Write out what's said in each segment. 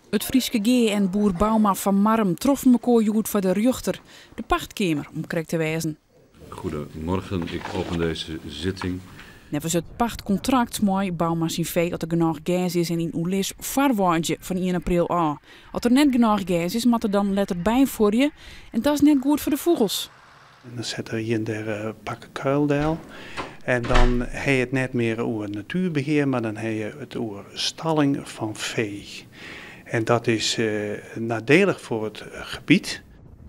It Fryske Gea en boer Bouma fan Marrum troffen mekoar hjoed foar de rjochter, de pachtkeamer om krekt te wêzen. Goedemorgen, ik open deze zitting. Neffens it pachtkontrakt mei Bouma syn fee as der genôch gers is en yn oerlis foarweidzje fan ien april ôf. As der net genôch gers is, moat er dan letter byfuorje en dat is net goed foar de fûgels. En dan set er hjir en dêr in pakke kuil del. En dan ha je it net mear oer natuerbehear, mar dan ha je it oer stalling fan fee. En dat is nadelig foar it gebiet.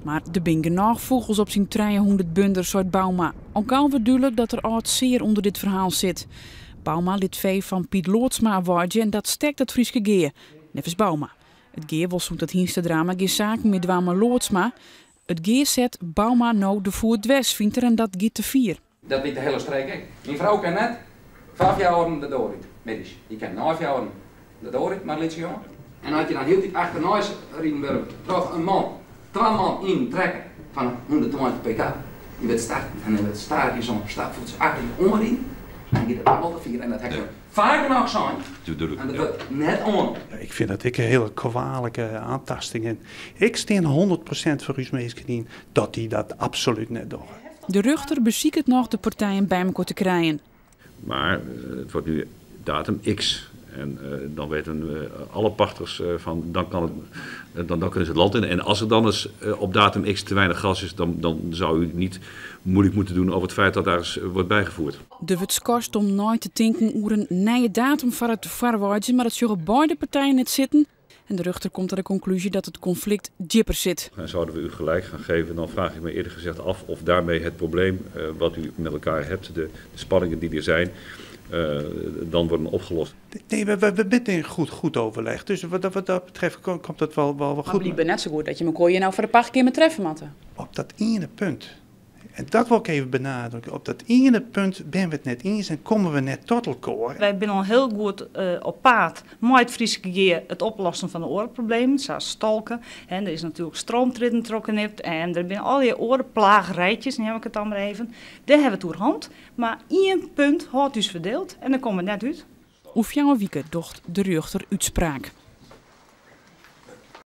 Mar der binne genôch fûgels op syn 300 bunder, seit Bouma. Al gau wurdt dúdlik dat der âld sear ûnder dit ferhaal sit. Bouma lit fee fan Piet Lootsma weidzje en dat stekt it Fryske Gea, neffens Bouma. It Gea wol sûnt it hynstedrama gjin saken mear dwaan mei Lootsma. It Gea set Bouma no de foet dwers, fynt er, en dat giet te fier. Dat wit de hiele streek ek. Myn frou kin net foar fjouweren de doar út, middeis. Dy kin nei fjouweren de doar út mei de lytse jonge. En as je dan hieltyd achternei riden wurde troch in man, twa man yn in trekker fan 120 pk, dy wurdt starten en dan wurdt stadichoan stapvoets achter je oanriden, dan giet it wol te fier. En dat ha ik faak genôch sein en dat wurdt net oan. Ik fyn dat ek in hiele kwalike oantaasting en ik stean 100% foar ús minsken yn dat dy dat absolút net dogge. De rjochter besiket noch de partijen by mekoar te krijen. Maar het wordt nu datum X. En dan weten alle pachters van, dan, kan het, dan, dan kunnen ze het land in. En als er dan eens op datum X te weinig gras is, dan, dan zou u niet moeilijk moeten doen over het feit dat daar eens wordt bijgevoerd. Der wurdt skorst om nei te tinken oer in nije datum foar it foarweidzjen, mar dat sjogge beide partijen net sitten. En de rjochter komt ta de konklúzje dat it konflikt djipper sit. En zouden we u gelijk gaan geven, dan vraag ik me eerlijk gezegd af of daarmee het probleem wat u met elkaar hebt, de, de spanningen die er zijn, dan worden opgelost. Nee, we binne yn goed, goed overleg. Dus wat dat betreft komt dat wel Maar goed. blykber net sa goed dat je mekoar hjir no foar de pachtkeamer treffe moatte. Op dat iene punt, en dat wol ik even benadrukke, op dat iene punt binne we it net iens en komme we net tot elkoar. Wy binne al hiel goed op paad mei it Fryske Gea it oplossen fan de oare problemen, sa as stolken. En der is natuerlik stroomtriedden trochknipt en der binne allegear oare plagerijtjes, neam ik it dan mar even. Dêr hawwe we it oer hân. Mar ien punt hâldt ús ferdield en dêr komme we net út. Oer fjouwer wike docht de rjochter útspraak.